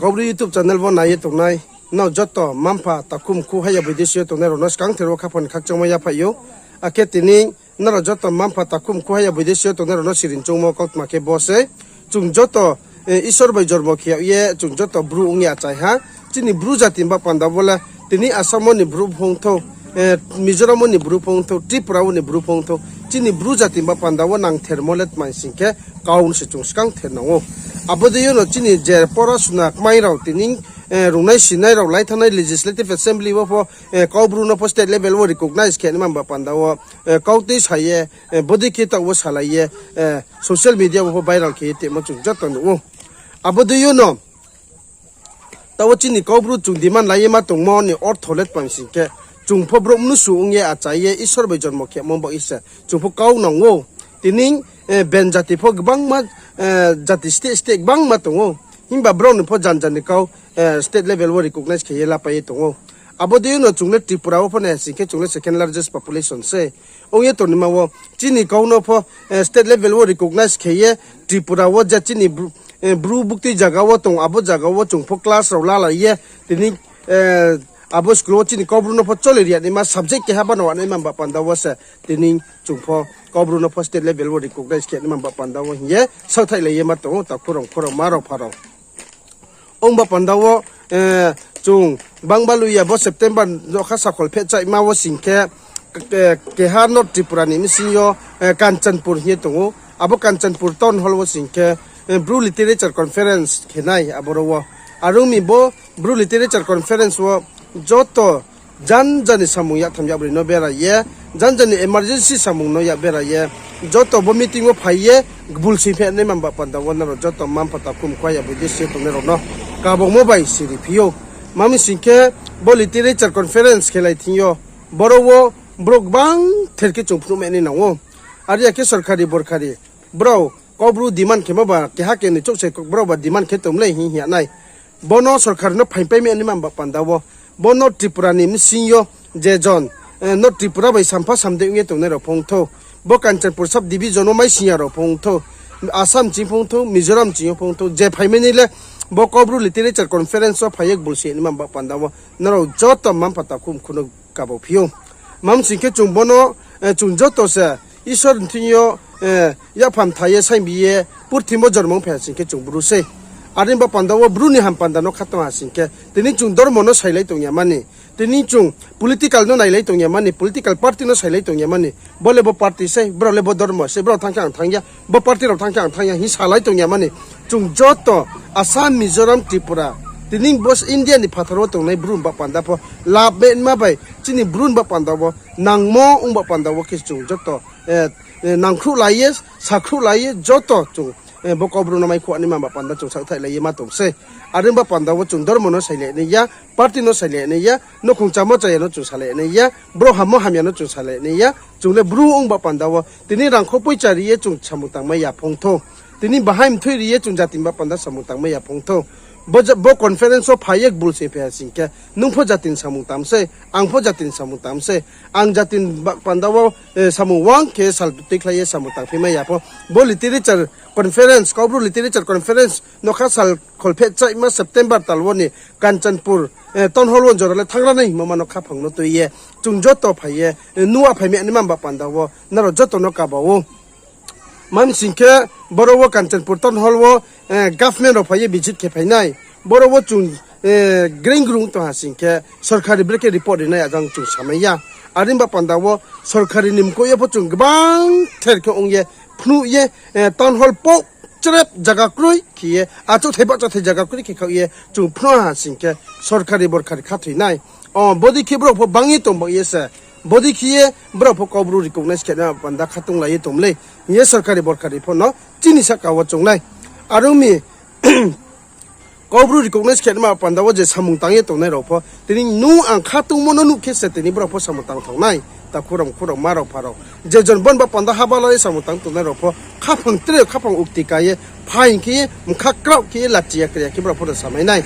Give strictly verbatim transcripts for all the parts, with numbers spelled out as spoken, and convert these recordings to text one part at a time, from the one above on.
Kaubru YouTube channel wo nai ye tongnai nrao joto mma-mpha takhu mkhu haya boidesi yo tongnai rao no skangther wo khaphang ni khakchangmo yaphaih ou. Akhe tini nrao joto mma-mpha takhu mkhu haya boidesi yo tongnai rao no siring choungmo kautma khe bo sei. Chung joto Isor bai jormo khe yag ye chung joto Bru ong ye achai ha. Chini Bru jati ni ba panda wo le tini Assam wo ni Bru pho ong thou, Mizoram wo ni Bru pho ong thou, Tripura wo ni Bru pho ong thou, chini Bru jati ni ba panda wo nangthermo le tma hing sing khe kau no se chung skangther nang ou. Abo dei yo no chini je pora suna kmai rao tini rungnai sinai rao lai thanngnai Legislative Assembly wo pho Kaubru no pho state level wo recognize khe naima ba panda wo kau tui sa ye, bodei khe taoh wo salai ye social media wo pho viral khe ye tongmo chung joto nuh ou. Abo dei yo no taoh wo chini Kaubru chung demand lai ye ma tongmo ni ortho le tma hing sing khe, chung pho brouh mnusu ong ye achai ye Isor bai jormo khemo baoh ye se chung pho kau nang ou. Tini ben jati pho gbangma, jati state state gbangma tong ou. Himba brao ni pho jan jan ni kau state level wo recognize khe ye lapai ye tong ou. Abo dei yo no chung le Tripura wo pho nai sing khe chung le second largest population se ong ye tongnaima wo chini kau no pho state level wo recognize khe ye Tripura wo je chini Bru buktui zaga wo tong, abo zaga wo chung pho class rao lalai ye tini abo school wo chini Kaubru no pho chole ri ya naima subject keha bano wa naima ba panda wo se tini chung pho Kaubru no pho state level wo recognize khe naima ba panda wo hing ye saohthaih lai ye ma tong ou takhu rao, mkhu rao, mma rao, mpha rao. Ong ba panda wo chung bangba lui ya bo September nokha sakhol phehchaima wo sing khe, keha North Tripura ni bsing yo Kanchanpur hing ye tong ou. Abo Kanchanpur town hall wo sing khe Bru Literature Conference khe nai aboro wo. Are ong mi bo Bru Literature Conference wo joto jan jan ni samung yaktham yakbroi no bera ye, jan jan ni emergency samung no yak bera ye, joto bo meeting wo phai ye gbul sing phe naima ba panda wo nrao joto mma-mpha takhu mkhu haya boidesi yo tongnai rao no kabangmo bai siri phi ou. Tma hing sing khe bo Literature Conference khe lai thing yo, boro wo brouh gbangther khe chung phnuh mai nai nang ou. Are ya khe sorkari borkari brao Kaubru demand khemo ba keha kenoi chouh se brao ba demand khe tong mlei hing hing ya nai. Bo no sorkari no phaingpai mai naima ba panda wo, bo no Tripura ni bsing yo je jon North Tripura bai sampha samdei ong ye tongnai rao pho ong thou, bo Kanchanpur sub division wo maising ya rao pho ong thou, Assam ching pho ong thou, Mizoram ching yo pho ong thou, je phaimai ni le bo Kaubru Literature Conference wo phai ye gbul sing naima ba panda wo nrao joto mma-mpha takhu mkhu no kaba phi ou. Tma hing sing khe chung bo no chung joto se Isor ni thing yo yapham tha ye saingbi ye purthimbi wo jormo ong phai ha sing khe chung Bru sei. Are ba panda wo Bru ni ham panda no kha tong ha sing khe, tini chung dormo no sailai tong ya mani, tini chung political no nailai tong ya mani, political party no sailai tong ya mani, bo le bo party sei, brao le bo dormo sei, brao thanng khe ang thanng ya, bo party rao thanng khe ang thanng ya hing salai tong ya mani, chung joto Assam, Mizoram, Tripura, tini bo India ni phathar wo tongnai Bru ni ba panda pho lab ma bai chini Bru ni ba panda wo nangmo ong ba panda wo khe chung joto nangkhruhlai ye, sakhruhlai ye joto chung bo Kaubru no maikhouh naima ba panda chung saohthaihlai ye ma tong sei. Are ong ba panda wo chung dormo no sailai nai ya, party no sailai nai ya, nouhkhong chámo cháya no chung salai nai ya, brouh hammo hamya no chung salai nai ya. Chung le Bru ong ba panda wo tini rangkho poicha ri ye chung samung tangmai ya phung thou. Tini bahai mthui ri ye chung jati ni ba panda samung tangmai ya phung thou. Bo conference wo phai ye gbul sing phai ha sing khe, nung pho jati ni samung tang sei, ang pho jati ni samung tang sei. Ang jati ni ba panda wo samung wang khe sal tuikhlai ye samung tangphi mai ya pho. Bo literature conference, Kaubru Literature Conference nokha sal kholphehchaima September tal wo ni Kanchanpur town hall wo jora le thanng ra nai hingmo ma no khaphang no tui ye chung joto phai ye, nua phai mai naima ba panda wo nrao joto no kaba ou. Tma hing sing khe, boro wo Kanchanpur town hall wo government rao phai ye visit khe phai nai. Boro wo chung greing grung tong ha sing khe, sorkari brekhe report ri nai ajang chung samai ya. Are ba panda wo sorkari ni mkoih yo pho chung gbangther khe ong ye, phnuh ye, town hall pok chrep zaga kroi khe ye, achouhthai bahchathai zaga kroi khe khaoh ye chung phnuh ha sing khe, sorkari borkari khathoi nai. O, bodei khe brao pho bang ye tong baoh ye se, bodei khe ye brao pho Kaubru recognize khe na panda khatunglai ye tong mlei hing ye sorkari borkari pho no chini sahka wo chung nai. Are ong mi, Kaubru recognize khe naima panda wo je samung tang ye tongnai rao pho, tini nung ang khatungmo no nuh khe se tini brao pho samung tang thang nai. Takhu rao, mkhu rao, mma rao, mpha rao, je jon bo ni ba panda haba lai ye samung tang tongnai rao pho khaphang tre khaphang ukti ka ye, phaing khe ye, mkha kraoh khe ye, lachi ya kri ya khe brao pho no samai nai.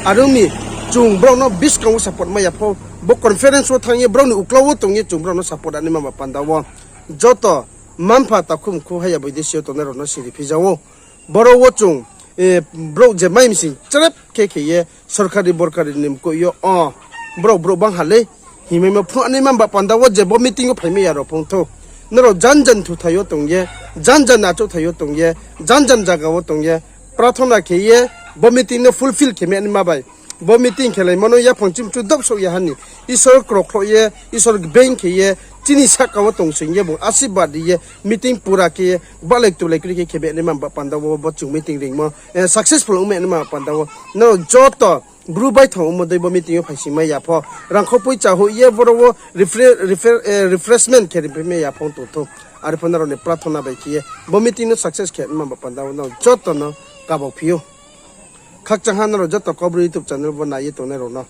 Are ong mi, chung brao no buskang wo support mai ya pho, bo conference wo thanng ye brao ni uklau wo tong ye chung brao no support naima ba panda wo joto mma-mpha takhu mkhu haya boidesi yo tongnai rao no siri phi ja ou. Boro wo chung brouh je mai msing chrep khe khe ye sorkari borkari ni mkoih yo, o, brao brouh bang ha lei, hingmaimo phnuh naima ba panda wo je bo meeting yo phaimai ya rao phung thou. Nrao jan jan thuthai yo tong ye, jan jan achouhthai yo tong ye, jan jan zaga wo tong ye, prathona khe ye, bo meeting no fulfill khe mai naima bai. Bo meeting khelaimo no yaphang chimchu dobsouh ya ha ni, Isor krokhloh ye, Isor gbeing khe ye, chini sahka wo tong sing ye bung asirbad ri ye, meeting pura khe ye, balai tulai kri khe khe mai naima ba panda wo bo chung meeting ringmo, eh, successful ongmai naima ba panda wo nrao joto Bru baithang ongmo dei bo meeting yo phaisingmai ya pho, rangkho poicha hoih ye boro wo refre-, refre-, eh, refreshment khe rimphimai ya pho tong thou. Are pho nrao ni prathona bai khe ye bo meeting no success khe naima ba panda wo nrao joto no kabau phi ou. Khakchang ha nrao joto Kaubru YouTube channel bo nai ye tongnai rao no.